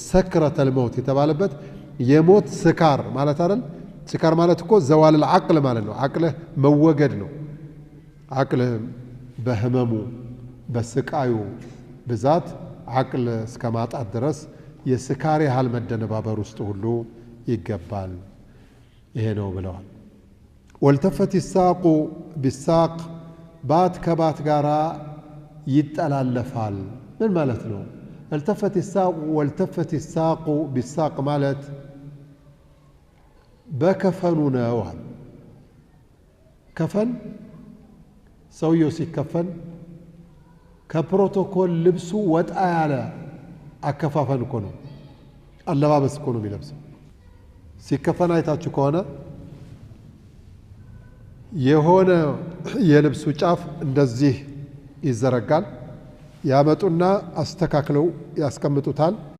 ሰክረተል መውት የተባለበት የሞት ስካር ማለት አይደል? ስካር ማለት እኮ ዘዋልል ዓቅል ማለት ነው። ዓቅልህ መወገድ ነው። ዓቅልህ በህመሙ በስቃዩ ብዛት ዓቅል እስከ ማጣት ድረስ የስካር ያህል መደነባበር ውስጥ ሁሉ ይገባል። ይሄ ነው ብለዋል። ወልተፈት ሳቁ ቢሳቅ ባት ከባት ጋራ ይጠላለፋል። ምን ማለት ነው? التفت الساق والتفت الساق بالساق ማለት በከፈኑ ነው አሉ። ከፈን ሰውየው ሲከፈን ከፕሮቶኮል ልብሱ ወጣ ያለ አከፋፈን እኮ ነው፣ አለባበስ እኮ ነው የሚለብሰው። ሲከፈን አይታችሁ ከሆነ የሆነ የልብሱ ጫፍ እንደዚህ ይዘረጋል። ያመጡና አስተካክለው ያስቀምጡታል።